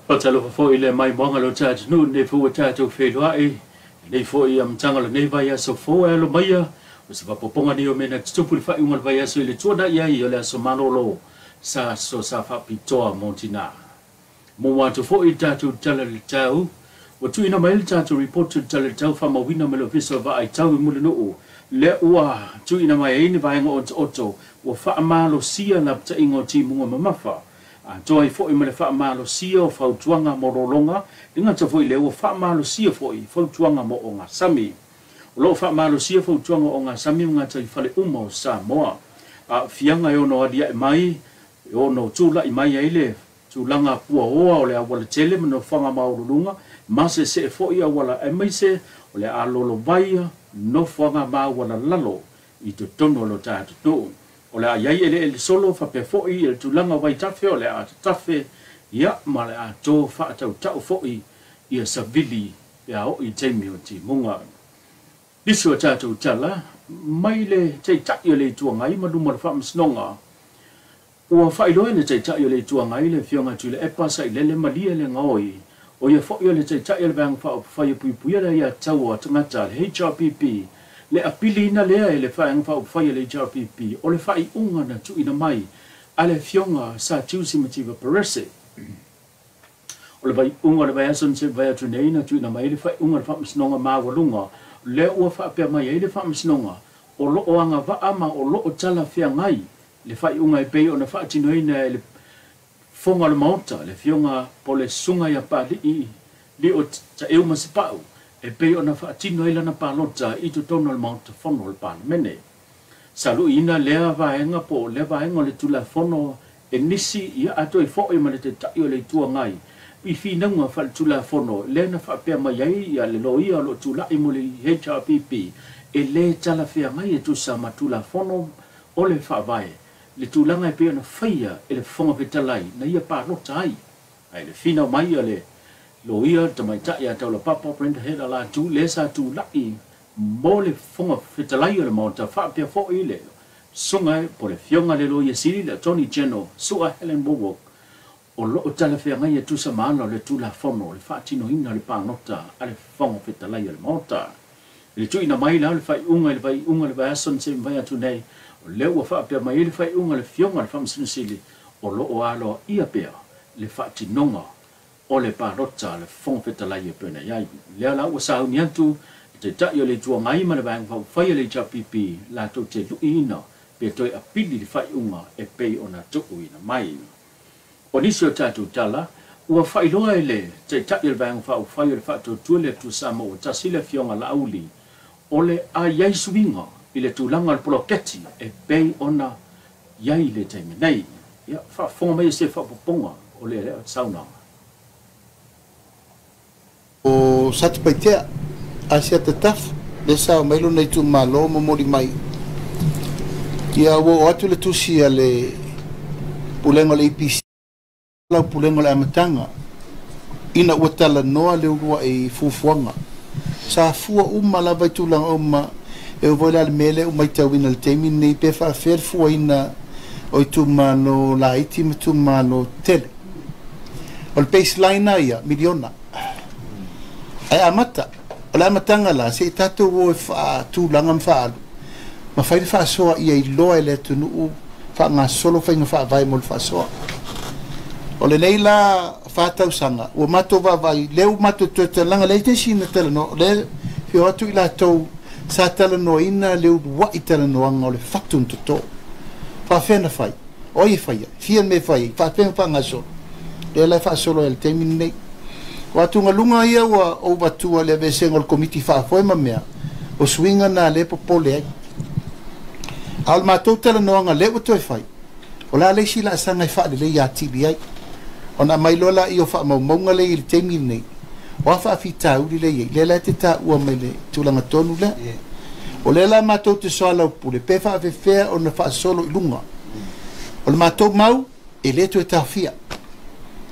Faatalofa foi i le maimoaga o lo tatou atunuu i lenei foi ua tatou feiloai i lenei foi amataga o lenei vaiaso fou e alo maia o se faaopoopoga nei o mea na tutupu i le faaiuga o le vaiaso i le tuanai ai o le aso malolo sa aso sa faapitoa mo tina. Muamua atu foi i le tatou Tala i le Tau, ua tuuina mai le tatou report i le Tala i le Tau faamauina mai le Ofisa o Vaai Tau i Mulinuu lea ua tuuina mai ai ni vaega otooto ua faamalosia lapataiga o timuga mamafa atoa ai foi ma le faamalosia o fautuaga mo lologa, e le gata foi i lea ua faamalosia foi fautuaga mo ogasami. O lo o faamalosia fautuaga o ogasami ma gataifale uma o Samoa. Aafiaga e ono aliae mai, e ono tulai mai ai le tulaga puaoa o le aualatele ma nofoaga maualuluga ma seesee foi auala aemaise o le alolovaia nofoaga maualalalo i totonu o lo tatou atunuu. O le a i ai eleele solo faapea foi i le tulaga o vaitafe o le a tatafe ia ma le a to faatautau foi ia savili pe a oo i taimi o timuga. Nisi o tatou tala mai le Taitai o le Itu Agai ma luma o le Faamasinoga. Ua faailoa e le Taitai o le Itu Agai le Afioga Tuilaepa Sailele Malie le Gaoi, o ia foi o le Taitai o le Vaega Faaupufai e Puipuia le Aiatatau a Tagata, le HRPP, le apiliina lea e le Vaega Faaupufai a le HRPP o le faaiuga na tuuina mai a le Afioga Sir Tusi Mativa Perese. O le faaiuga o le vaiaso na se'i atu nei na tuuina mai ai le faaiuga a le Faamasinoga Maualuga, lea ua faapea mai ai le Faamasinoga o lo o agavaa ma o lo o talafeagai le faaiuga e pei ona faatinoina e le Fofoga o le Maota, le Afioga po o le Susuga ia Papalii Lio Taeu Masepau, e pei ona faatino ai lana palota i totonu o le Maota Fono o le Palemene. Sa luiina lea vaega po o lea vaega o le Tulafono e nisi ia atoa ai foi ma le Taitai o le Itu Agai i finauga faaletulafono lea na faapea mai ai ia le loia o lo o tulai mo le HRPP e le talafeagai e tusa ma Tulafono o le Faavae le tulaga e pei ona faia e le Fofoga Fetalai na ia palota ai. Ae le finau mai a le loia le tamaitai ia Taulapapa Brenda Head Alatu lea sa tulai mo le Fofoga Fetalai o le Maota faapea foi le Susuga po o le Afioga i le Loia Sili le Attorney General Su'a Helen Wawok o lo o talafeagai e tusa ma ala o le Tulafono o le faatinoina o le palota a le Fofoga Fetalai o le Maota. I le tuuina mai la o le faaiuga i le faaiuga o le vaiaso na se i mavae atu nei, o lea ua faapea mai ai le faaiuga a le Afioga i le Faamasino Sili o lo o aloaia pea le faatinoga o le palota a le Fofoga Fetalai e pei ona i ai. Lea la ua sauni atu le Taitai o le Itu Agai ma le Vaega Faaupufai a le HRPP latou te luiina pe toe apili le faaiuga e pei ona tuuina mai. O nisi o tatou tala, ua faailoa e le Taitai o le Vaega Faaupufai o le Faatuatua le Atua Samoa ua Tasi le Afioga Laauli o le a i ai suiga i le tulaga o le poloketi e pei ona i ai i le taimi nei. Ia, faafofoga mai e se faaopoopoga o le saunoaga. O Satupaitea, Asiata Tafa, lea sa omai lona itumalo momoli mai. Ia ua oo atu le tusi a le Pulega o le EPC, lau Pulega o le amataga, ina ua talanoa le uluai fuafuaga. Sa fua uma lava i tulaga uma, e oo foi la i le mea lea ua matauina i le taimi lenei, pe faapefea le fuaina o itumalo laiti ma itumalo tetele. O le baseline lava ia, miliona. Ae amata, o le amataga la, se i tatou o e faatulaga ma faaalu, ma fai le faasoa ia iloa e le atunuu faagasolo faiga faavae mo le faasoa. O lenei la 4 tausaga, ua matou vaavaai, lea ua matou toe talanoa, leai se isi na talanoa, o lea fia o atu i latou sa talanoaina le uluai talanoaga o le fatu na toto. Faafefea na fai? O ai e faia? Fia le mea e fai ai? Faafefea na faagasolo? Lea la e faasolo ai i le taimi lenei. O atugaluga ia ua ou avatua i le aveesega o le Komiti Faafoe ma mea, o suiga na lea e popole ai. A o le matou talanoaga lea ua toe fai, o le a le isi laasaga e faaleleia atili ai? Ona aumai loa laia o faamaumauga lea i le taimi lenei, o a faafitauli lea e i ai, lea la e te taua mai le tulaga tonu lea. O lea la matou te soalaupule pe faafefea ona faasolo i luga. O le matou mau, e le toe taofia,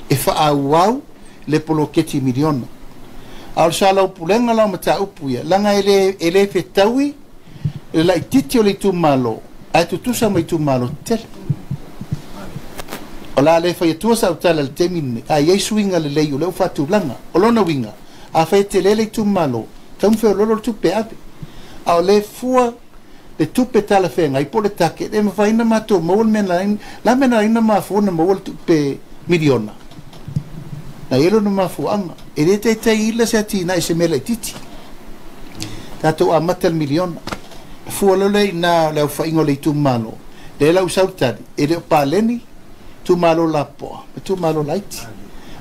e faaauau le poloketi miliona. A o le soalaupulega la o mataupu ia, leaga e le fetaui le laitiiti o le itumalo, ae tutusa ma itumalo tetele. O la le fai atua sa utala le taimi lenei, a i ai suiga lelei o lea ua faatulaga. O lona uiga, afai e tele le itumalo, taumafai o lolo le tupe ave. A o le fua le tupe talafeagai po o le take, e mafai ona matou maua le mea na la mea na alaina mafua ona maua le tupe miliona. Na i ai lona mafuaaga. E le taitai ila se atinae i se mea laitiiti. Tatou amata le miliona. Fua loa lea i ina o le aofaiga o le itumalo, lea la ua sau le tali, e le o paleni itumalo lapoa ma itumalo laiti.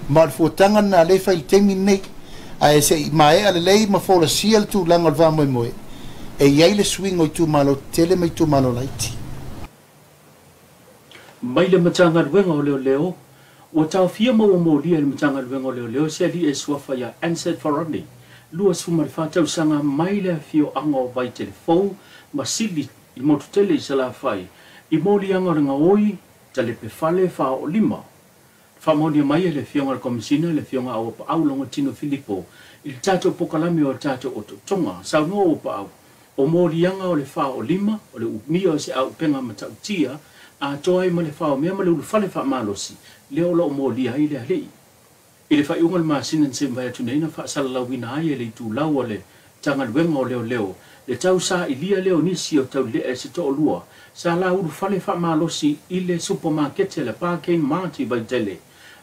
Ma o le fuataga lena lea e fai i le taimi lenei. Ae se i maea lelei ma folasia le tulaga o le faamoemoe, e i ai le suiga o itumalo tetele ma itumalo laiti. Mai le Matagaluega o Leoleo, ua taofia ma ua molia e le Matagaluega o Leoleo se alii e suafa ia Ansett Farani, 24 tausaga mai le afioaga o Vaitelefou ma Sili i Motutele i Salafai, i moliaga o le gaoi talepefale 45. Faamaonia mai e le Afioga i le Komesina le Afioga Auapaau Logotino Filipo i le tatou pokalame o le tatou otootoga. Saunoa Auapaau, o moliaga o le 45 o le umia o se aupega matautia atoa ai ma le faomea ma le ulufale faamalosi lea o lo o molia ai le alii. I le faaiuga o le masina na se mavae atu nei na faasalalauina ai e le itulau o le Matagaluega o Leoleo le tausailia lea o nisi o taulelea e se toalua sa la ulufale faamalosi i le supamakete le Parkane Mart i Vaitele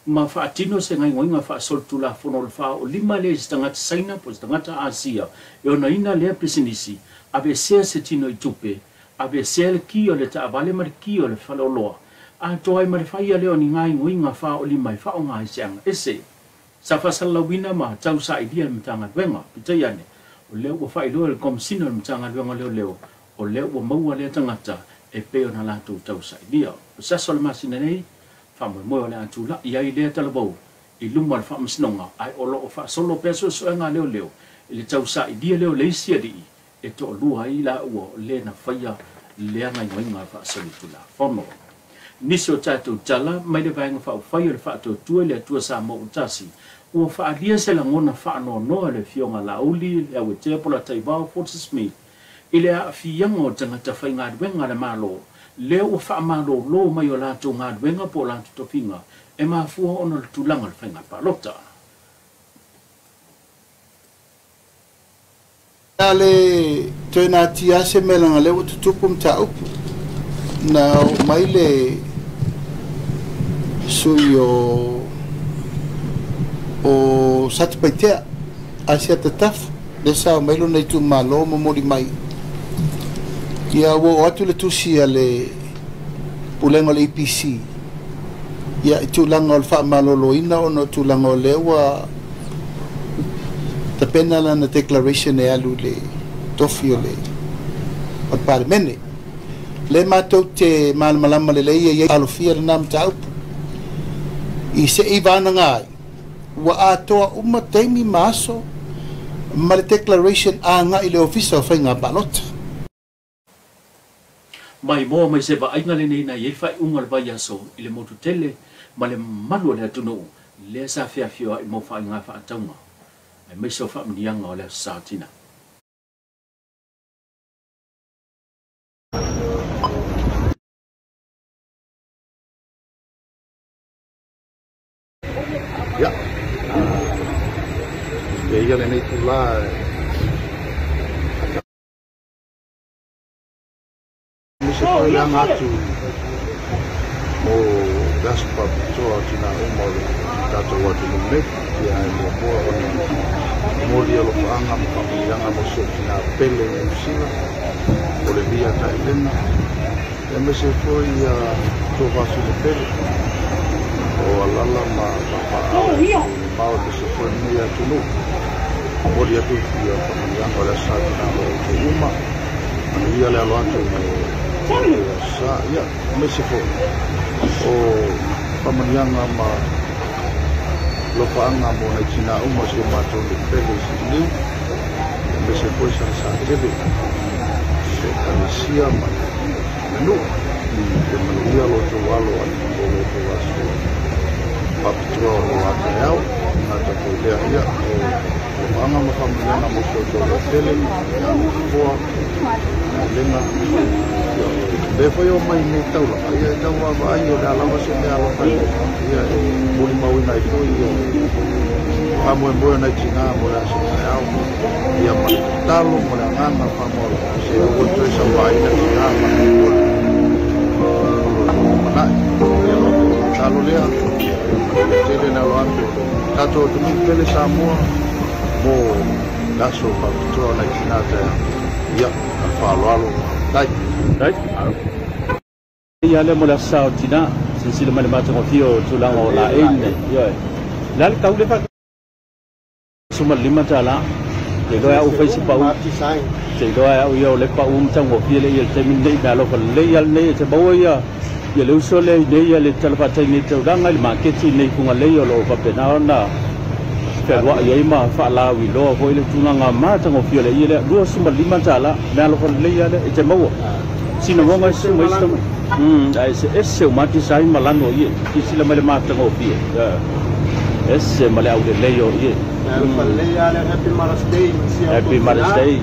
ma faatino se gaoioiga faasolitulafono o le 45 lea i se tagata Saina po o se tagata Asia e onaina lea pisinisi, aveesea se tino i tupe, aveesea le ki o le taavale ma le ki o le faleoloa, atoa ai ma le faia lea o ni gaoioiga 45 e faaaoga ai se agaese. Sa faasalalauina ma tausailia le Matagaluega. Peitai ane, o lea ua faailoa e le Komesina o le Matagaluega o Leoleo, o lea ua maua lea tagata e pei ona latou tausailia. O se aso o le masina nei, faamoemoe o le a tula'i ai lea talavou i luma o le faamasinoga, ae o loo faasolo pea suesuega a leoleo i le tausailia lea o le isi alii e toalua ai laua o le na faia lea gaoioiga faasolitulafono. Nisi o tatou tala mai le Vaega Faaupufai o le Faatuatua i le Atua Samoa ua Tasi, ua faaalia se lagona faanoanoa e le Afioga Laauli Leauetea Polataivao Forty Smith i le aafiaga o tagata faigaluega a le Malo lea ua faamalōlō mai o latou galuega po o latou tofiga e mafua ona o le tulaga o le faiga palota. A le toe natia lava se mea leaga o lea ua tutupu mataupu. Na oo mai le sui o o Satupaitea, Asiata Tafa, lea sa omai lona itumalo momoli mai. Ia ua oo atu le tusi a le Pulega o le EPC ia i tulaga o le faamaloloina ona o tulaga o lea ua tapena lana declaration e alu i le tofi o le o le Palemene. Le matou te malamalama lelei e i ai alofia lena mataupu. I se i vanaga ai, ua atoa uma taimi ma aso ma le declaration agai i le Ofisa o Faiga Palota. Maimoa mai se vaaiga lenei na i ai le faaiuga o le vaiaso i le motu tele ma le mamalu o le atunuu lea sa feafioai mo faaiga faatauga aemaise o faamanuiaga o le Aso Sa Tina. Ia, e ia lenei tula aemaise foi le aga atu mo le aso faapitoa o tina uma o le tatou atunuu nei. Ia, e muamua ona momoli alofaaga ma faamanuiaga mo si ou tina pele i Niu Sila, o le Lia Tailena, aemaise foi ia Tuafafine pele o Alala ma Papaaao i mamao, aemaise foi lenei atunuu. Momoli atu ia faamanuiaga o le aso Sa tina mo outou uma. Manuia le alo atu mo le aso Sa. Ia, aemaise foi o faamanuiaga ma alofaaga mo nai tina uma o si o matou nuu pele i Siuniu, aemaise foi Salesatele, le ekalesia ma le nuu. Ia manuia lo outou alo atu mo lo outou aso faapitoa o lo o taeao. Gata foi lea, ia, o alofaaga ma faamanuiaga mo si outou loatele ia Nofoa. Lenga le foi o mai nei taulaga ia e tau vaavaai o le a lava se mea alofa ia e molimauina ai foi ia faamoemoe o nai tinā mo le aso taeao ia ma le tatalo ma le agaga faamoalofa se aua le toe sauaina tinā ma le lumanai ia tatalo lea ia tele le alo atu o le tatou atunuu pele Samoa mo le aso faapitoa o nai tinā taeao ia ma le faaaloalo tai. Tai. Ia le mo le aso tina silasila mai le matagofie o tulaga o laei nei. Ioe. Le a le tau le fa $15. Te iloa au fai se pau. Te iloa au ia o le pau matagofie le ia le taimi nei mea alofa lelei ala nei e te maua ia ia le uso lea i nei ia le tala faatai nei taulaga i le maketi nei Fugalei o loo faapena ona fealuai ai ma faalauiloa foi le tulaga matagofie o le ia lea $25 mea alofa lelei ala e te maua. Sina moga e su mai isi ae se ese o matisa ai ma lano ia silasila mai le matagofie. Ese ma le aulelei o ia. Happy Mother's Day. Happy Mother's Day.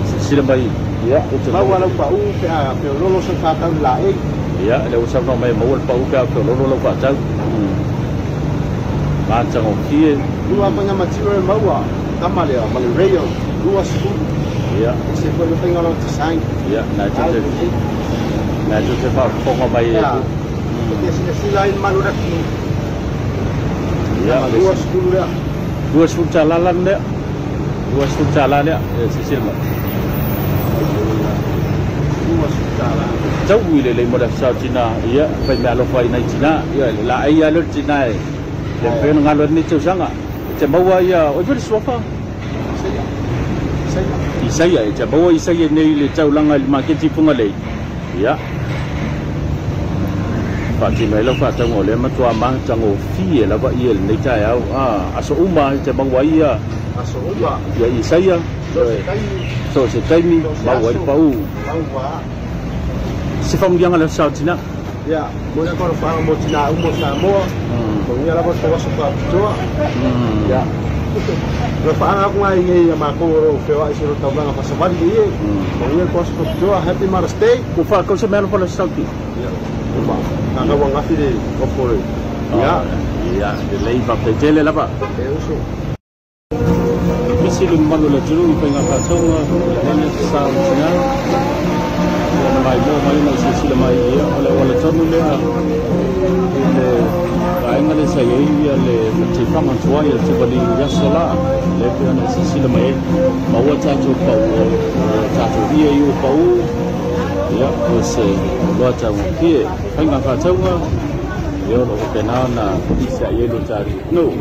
Silasila mai ia e te maua lau pau pe a feololo se whātau laei. Ia le ua saunoa mai maua le pau pe a feololo lau whātau. Matagofie. Lua whainga matiro e maua tama lea ma le rail 20. Ia. Se foi le whainga lau design. Ia na te na te te whakafonga mai e. Te silasila i malu raki. Ia 20 lea. 20 tala lan lea. 20 tala lea silasila mai. 20 tala. Tau i le lei mo le aso tina ia fai mea alofa i nai tina ia le laei a le tina e le mafai ona galo ai lenei tausaga. E te maua ia oi foi le suafa Isaia e te maua Isaia nei le taulaga i le maketi Fugalei. Ia faatino ai lau faatauga o lea matua matagofie lava ia lenei taeao aso uma e te maua ai ia aso uma ia Isaia so se taimi maua ai le pau se famuliaga le aso tina. Ia mo le koro whaanga mo tina umo Samoa mo ngia lava te waso whaapitoa. Ia Lo whaanga aku ngai ngei ia mākou o rau whewa i se ro taulanga whasawari i e mo ngia ko aso whaapitoa. Happy Mother's Day. Ko whakau se mea alofa le aso tina. Ia uma kakaua ngafi le ofo le. Ia ia le lei whapetele lava. E uso. Misi le mamalu o le atunuu i faiga faatauga le lele sa o tina. Ia na mai mo mai na silasila mai ia o le auala tonu lea i le vaega le sa i ai ia le matifaga tuai o le tupali i aso la le pe ona silasila mai ai maua tatou pau o tatou ia i o pau ia o se loa taugofie faiga faatauga ia o loo faapena ona pisa i ai lo tatou atunuu.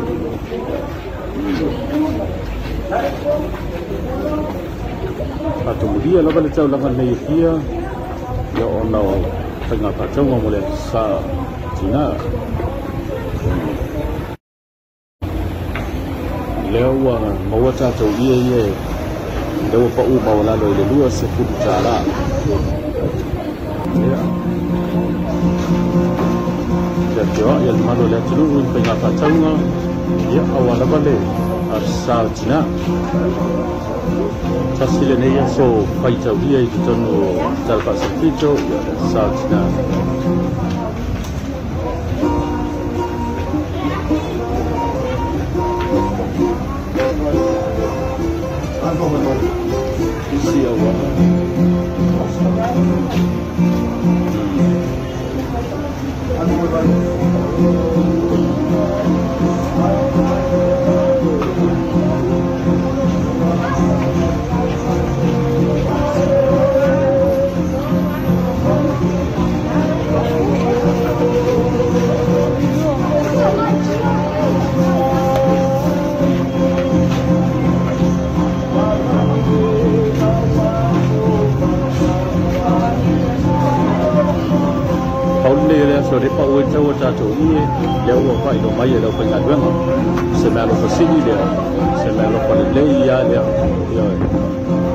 Faatumulia lava le taulaga nei e fia ia ona o faiga faatauga mo le sa tina. Lea ua maua tatou ia ia lea ua pau maualalo i le $20. Ia Kia teoa ia le mamalu o le atunuu i faiga faatauga ia aua lava le sa tina. Tasi lenei aso faitaulia i totonu o Tala Faasafito ia le sa tina. Isi auala. Pau lenei o le aso le pau ai tau o tatou ie lea ua faailoa mai e lau faigaluega se mea alofa sili lea se mea alofa lelei ia lea ioe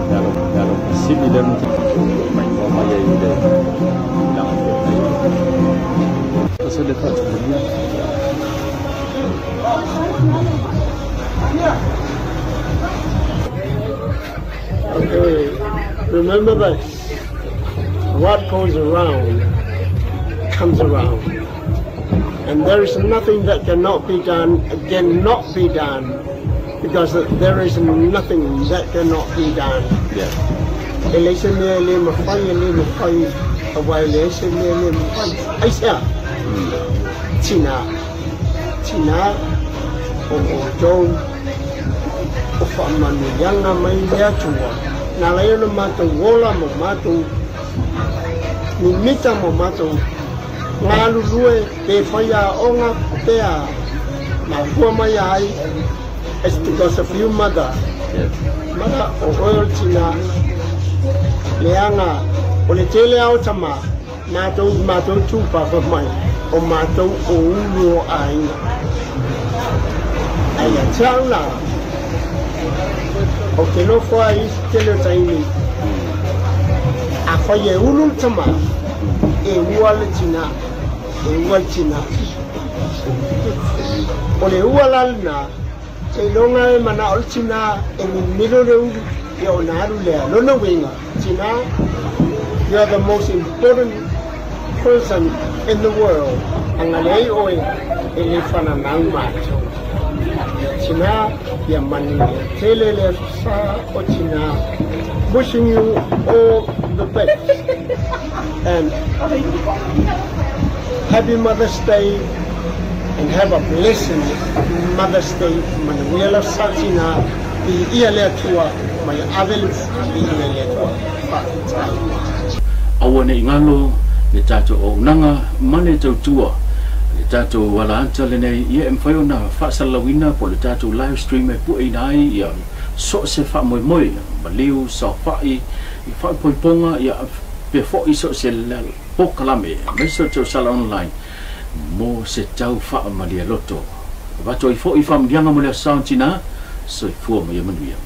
mea alofa sili lea maimoa mai ai i le tulaga pea nei se le faatumulia. Remember this, what goes around comes around. And there is nothing that cannot be done, because there is nothing that cannot be done. E le se mea le mawhai, e le mawhai, a wai le se mea le mawhai. Ai sea, tina, tina, o tōu, o whaamanu yanga mai le atua. Nā lai ona mātou ola mo mātou, mimita mo mātou, ngā lulue pe whaia onga pea, mā hua mai ai, it's because of you, mother. Mother o oil tina, leanga, o le tele au tama, mātou, mātou tūpapa mai, o mātou o ulu o āinga. Ai a tau la, o te nofo ai isi tele o taimi, a whai e ulu tama, e ua le tina, e ua le tina. O le ua lalina, te longa e mana o le tina, e mimilo le ulu, e o nā alu lea, lona winga. Tina, you are the most important person in the world. Anga lei oe, e le whana nau mātou. Tina, ia manu ia tele le sa o tina. Wishing you all the best. And happy Mother's Day, and have a blessed Mother's Day. Manuia la sa tina, i ia le atua, mai avelu i ia le atua. Whakatau. Aua ne ingalo, le tātou o unanga, ma le tautua. Le tātou wala anta le nei, ia e mwhai ona whaasalawina po le tātou live stream e pua ina ai, ia so se wha moi moi, ma liu, sa whai, i whaipoiponga, ia pe fo iso se pokalame, me so tau sala online, mo se tau wha malia loto. Wato i fo i whamdianga mo le sound tina, so i fua mo ia manuia.